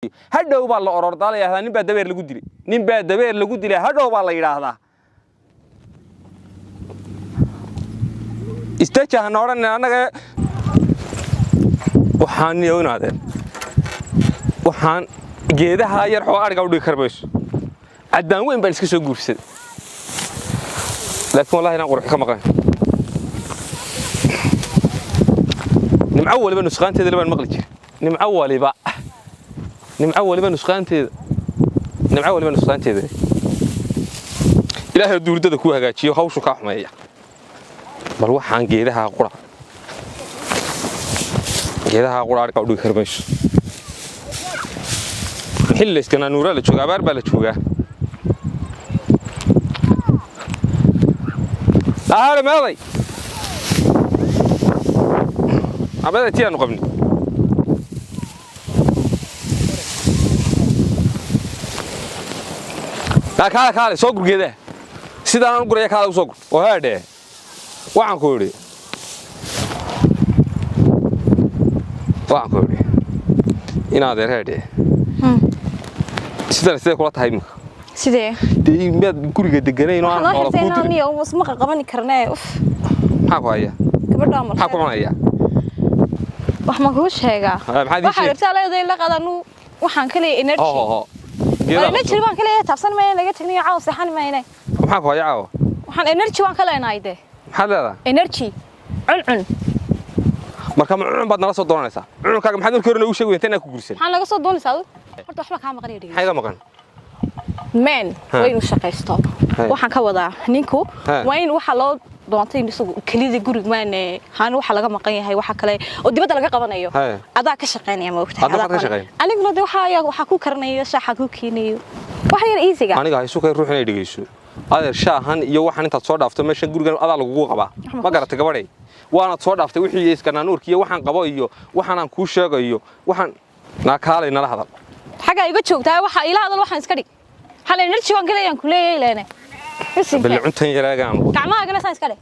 Hadhow baa la orordaa, la yidhahdaa nin baa dabeer lagu dilay, nin baa dabeer lagu dilay, hadhow baa la yidhaahdaa. Istaja hana odhanin annaga. Waxaan niyownaadeen, waxaan geedaha yar xoo adhiga u dhigi kar mayso. Caddaan weyn baan iska soo guursaday, laakiin wallahi inaan qurux ka maqan. Nimco waliba nusqaanteeda baan maqli jiray. Nimco waliba, nimco waliba nusqaanteeda, nimco waliba nusqaanteeda. Ilaahay duurdada kuu hagaajiyo, hawshu kaa xumeeya. Bal waxaan geedaha qura, geedaha qura adhiga u dhigi kar mayso. Xilli la iskanaa nuuraa la joogaa, abaar baa la joogaa. Lahaale meeday ameeday tii aanu qabni naa. Kaale, kaale, soo gur geedaha sidaan aan u guraya, kaale u soo gur. Oo haadhee, waxaan ku idhi, waxaan ku idhi inaadeer haadhee, sidan sidee kula tahay iminka? Sidee? Dee miyaad guriga deganayn oo aan waxaan xoola noo kuu xirtay dirin? Niyo masmaqa qabani karnee, uf. Maxaa ku haya? Gabadha maxaa ku markaa cunaya? Wax ma kuu sheegaa? Maxaad ii waxaa sheeg rabtaa leedahay la qadanu. Waxaan ka leeyahay energy. Ho ho ho, waa geedaha energy qabso. Baan ka leeyahay, taabsan mayna laga tagniyo, caawa seexan mayna. Maxaa ku haya caawa? Waxaan energy waan ka leenahay de. Maxaad leedahay? Energy cuncun. Marka ma cuncun baad nala soo doonaysaa? Cununkaaga maxaad markii hore noogu sheegi weynta inaan ku guursan? Maxaan laga soo doonaysaa adigu? Horta waxba kaa maqan iyo maxaa iga maqan? Men Ha. waa inuu shaqaysto. Ha. Waxaan ka wadaa ninku Ha. waa in waxa loo doontay in isagu kelida guriga maane haan waxa laga maqan yahay, waxa kale oo dibadda laga qabanayo Ha. adaa ka shaqaynaya, ma ogtahay? Adna Adaa maxaad ka qabanaya. shaqayn? Aniguna de waxa ayaa waxa ku karanayo, shaaxa ku keenayo, wax yar easyga. Aniga haysu kay ruux inay dhegeyso adeer. Shaahan iyo waxaan intaad soo dhaafto meeshan gurigan adaa lagugu qabaa, ma garatay gabadhay? Waanaad soo dhaaftay wixii iskanaanuurki iyo waxaan qabo iyo waxaan aan kuu sheegayo. Waxaan naa kaalay nala hadal. Xagga iga joogtaa, waxa ila hadal, waxaan iska dhig hal energy waan kaleeyaan ku leeyahay leene. Bal cuntan yaraagaan. Gacmahaagana saan iska dhig.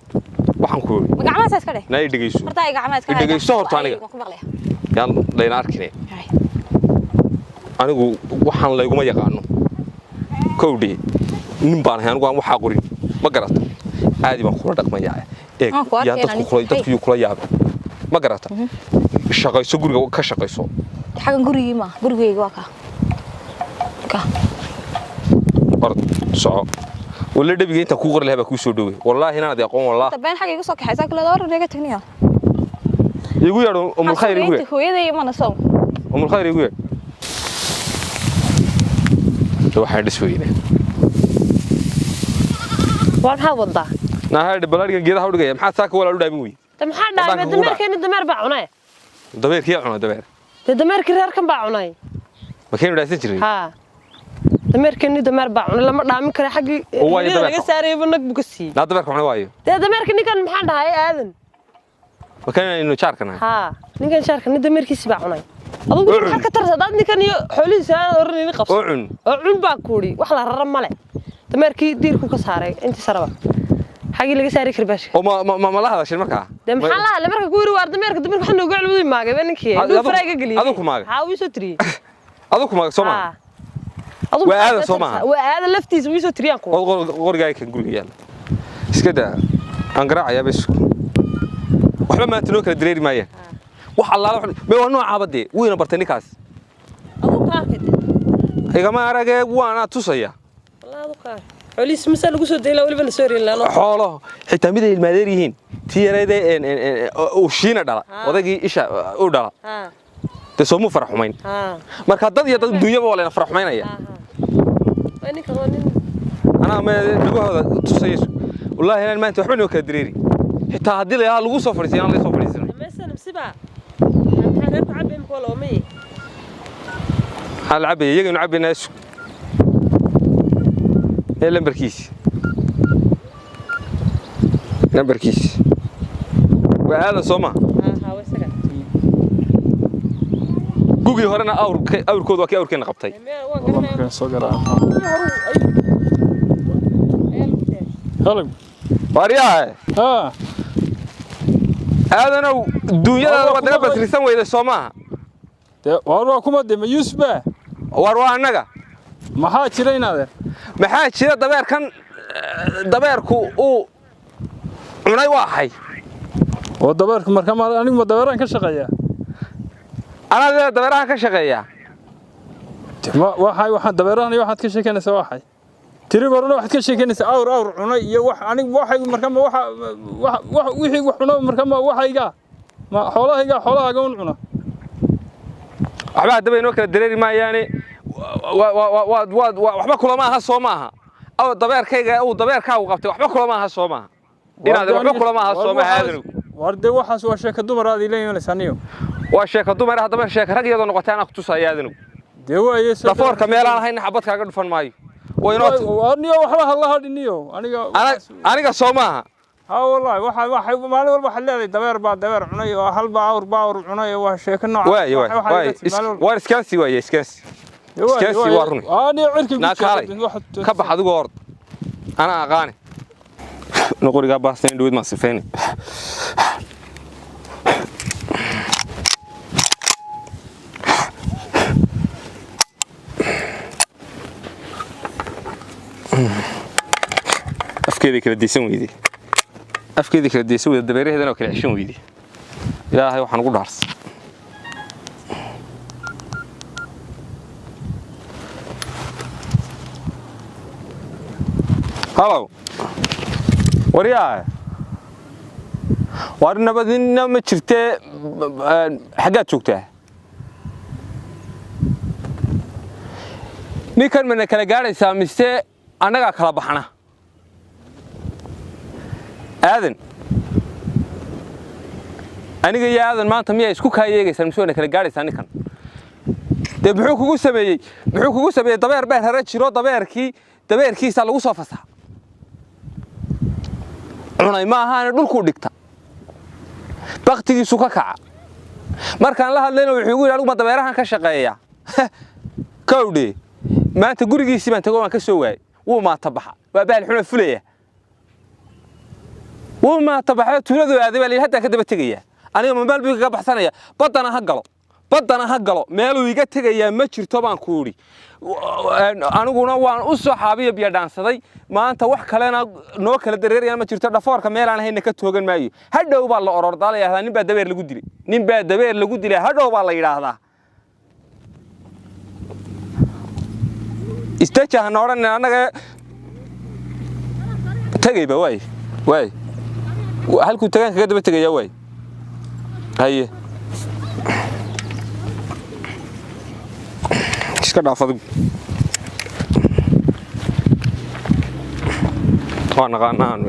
Waxaan ku yidhi ma gacmaha saan iska dhig? Naa i dhegeyso. Horta ay gacmaha iska I dhegeyso horta aniga. Waan ku maqlayaa. Yaan layna arkine. Hay. Anigu waxaan layguma yaqaano kowdhi, nin baan ahay anigu aan waxaa qorin, ma garata? Caadi baan kula dhaqmayaa, eeg. Waan ku yaan arkayna dadku kula aniga. Dadku kula yaabay, ma garata? Shaqayso, guriga ka shaqayso. Xaggan gurigii ma gurigeyga waa ka ka. Orod, soco. Walla dhabiga intaan kuu qori lahaa baa kuu soo dhowey. Wallaahi inaanad aqoon, wallaah. Tabeen xagga igu soo kaxaysaa kule door naga tagniyo. Igu yeedho Umulkhayr, igu yeedh. Hooyaday mana soo. Umulkhayr igu yeedh. Waxaan dhis weyne. Waa maxaad wadaa? Nahaadhi balaadhigan geedaha u dhigaya. Maxaad saaka walaal u dhaamin wey? De maxaa Waddanka dhaamay? kugu dhacay. Dameerkeeni dameer baa cunay. Dameerkii cuna dameer? Dee dameerkii reerkan baa cunay. Makaynu dhaafsan jiray? Haa, dameerkeeni dameer baa cunay, lama dhaamin kara xaggii Oo waayo hooyada dameerka. Laga saarayba nag buu ka siiyey. Naa dameerka cuna waayo? Dee dameerka ninkan maxaan dhahay, aadan. Makaynu jaarka nahay? Haa, ninkan shaarka nin dameerkiisi baa cunay. Adugu Oo cun. Maxaad ka tarsa hadaad ninkan iyo xoolihiisa aan oranayni qabso? Oo cun. Oo cun baa kuuri, wax la rara male. Dameerkii diirku ka saaray intii saraba xaggii laga saaray karbaashka. Oo ma la hadashin markaa? Dee maxaa la hadlay marka ku yiri waar dameerka, dameerka waxaa nooga cilmuday maagay ba ninkii indhuu faraaga geliyey. Adigu maagay? Haa, wuu soo tiriyey. Adigu ku maagay soo maaha? Adigu Waa maxaad aadan ka soo tarsaa? maaha? Waa aadan laftiisa, wuu soo tiriyaan kuwa. Oo qorigaaga kan guriga yaalla iska daa, aan garaacayaa bes. Waxba maanta noo kala dareeri maayaan. Wax allaala me waa noocaaba dee wuyna bartay ninkaas. Adigu ka arkay dee. Igama aragee, waanaa tusaya. Wallahi adigu ka arkay. Xoolihiis mise lagu soo dayn lahaa, weliba la soo reerin lahaa. Xoolo xitaa mid ay ilmaadeer yihiin, tii yareydee uu shiina dhala, odaygii isha u dhala. Haa. Dee soomuu fara xumayn? Haa. Marka dad iyo dad dunyaba waa layna fara xumaynaya. Haa. Waa ninkan, waa nin. Anaa me dhagahooda tusayayso. Wallaahi inaan maanta waxba noo kala dareeri, xitaa haddii la lagu soo fadhiisiyo aan la soo fadhiisanay. Meeshan msiba. Maxaa reerku cabay imika waa la oomay. Maxaa la cabaya? Iyagaynu cabaynaa. Sug ee lambarkiisi, lambarkiisi waa aadan soo ma? Haa haa, waa isaga. Gugii horena awrka awrkooda waa kii awrkeena qabtay. Waan garanaya. Markaan soo garaa. Ayaa lagu daayay. Halag. Waaryaha. Haa. Aadanow, duunyadaada waad naga basrisan weyday soo maaha? Dee waar waa kuma de ma Yuusuf baa? War waa annaga. Maxaa jira inaade? Maxaa jira dabeerkan dabeerku uu cunay waa hay. Oo dabeerku marka ma anigu ma dabeeraan ka shaqeeyaa? Anaa dabeerahan ka shaqeeyaa. Ma waxay waxaan dabeerahan iyo waxaad ka sheekeynaysaa waxay. Tiri gorona waxaad ka sheekeynaysaa awr awr cunay iyo wax anigu waxay marka ma waxa wax wixii wax cunay marka ma waxayga ma xoolahayga xoolahaaga un cuna. Waxba haddaba inoo kala dareeri maayaane waxba kulama aha soo maaha. Aw dabeerkayga uu dabeerkaagu qabtay waxba kulama aha soo maaha. Inaad waxba kulama aha soo maaha aadanu. War de waxaas waa sheeko dumar aad ileeyihiin aniyo. Waa sheeko dumar haddaba sheeko rag iyadoo noqotay anaa ku tusaya aadanu. De waaye dafoorka meelaan ahayn xabad kaaga dhufan maayo. Aniyo waxba hadla hadhiniyo aniga aniga soo maaha. Ha wallahi waxa waxa maalin walba waxa leedahay dabeer baa dabeer cunay oo hal baa awr baa awr cunay waa sheeko nooc. Waay waay waay war iskaasi waay iskaasi. Iskaasi waa run. Aniyo cirki ka bax adigu hor. Ana aqaani. Noqoriga baasteen dhaweyd ma sifeyn. Afkeedii kala diisan weyday. Afkeedii kala diisan weyday dabeeraheedana kala xishan weyday. Ilaahay waxaan ugu dhaarsan. Hello. Wariyaa. War nabadina ma jirtee xaggaad joogtaa? Ninkan mana kala gaaraysaa mise annagaa kala baxna? Aadan. Aniga iyo aadan maanta miyaa isku kaayeegaysaa mise wana kala gaaraysaa ninkan? Dee muxuu kugu sameeyey? Muxuu kugu sameeyey dabeer baa rara jiro dabeerkii dabeerkiisa lagu soo fasax. Cunay ma ahaana dhulku dhigta. Baktigiisu ka kaca. Markaan la hadlayna wuxuu igu yidhi anigu ma dabeerahan ka shaqeeyaa. Kowdhe. Maanta gurigiisii baan tago waan ka soo waayay. Wuu maata baxa. Waa bahal xun oo fulaya. Wuu maata baxa tuuladu aaday baa la hadda ka daba tegaya. Aniga ma meel buu kaga baxsanaya. Badana ha galo. Badana ha galo. Meeluu iga tegayaa ma jirto baan ku yidhi. Aniguna waan u soo xaabiyo biyo dhaansaday. Maanta wax kalena noo kala dareerayaan ma jirto dhafoorka meel aan hayna ka toogan maayo. Hadhow baa la orordaalayaa nin baa dabeer lagu dilay. Nin baa dabeer lagu dilay hadhow baa la yiraahdaa. Istaja nooran anaga tagayba way way halku tagaan kaga daba tagaya way haye iska dhaaf adigu waa naqaanaan.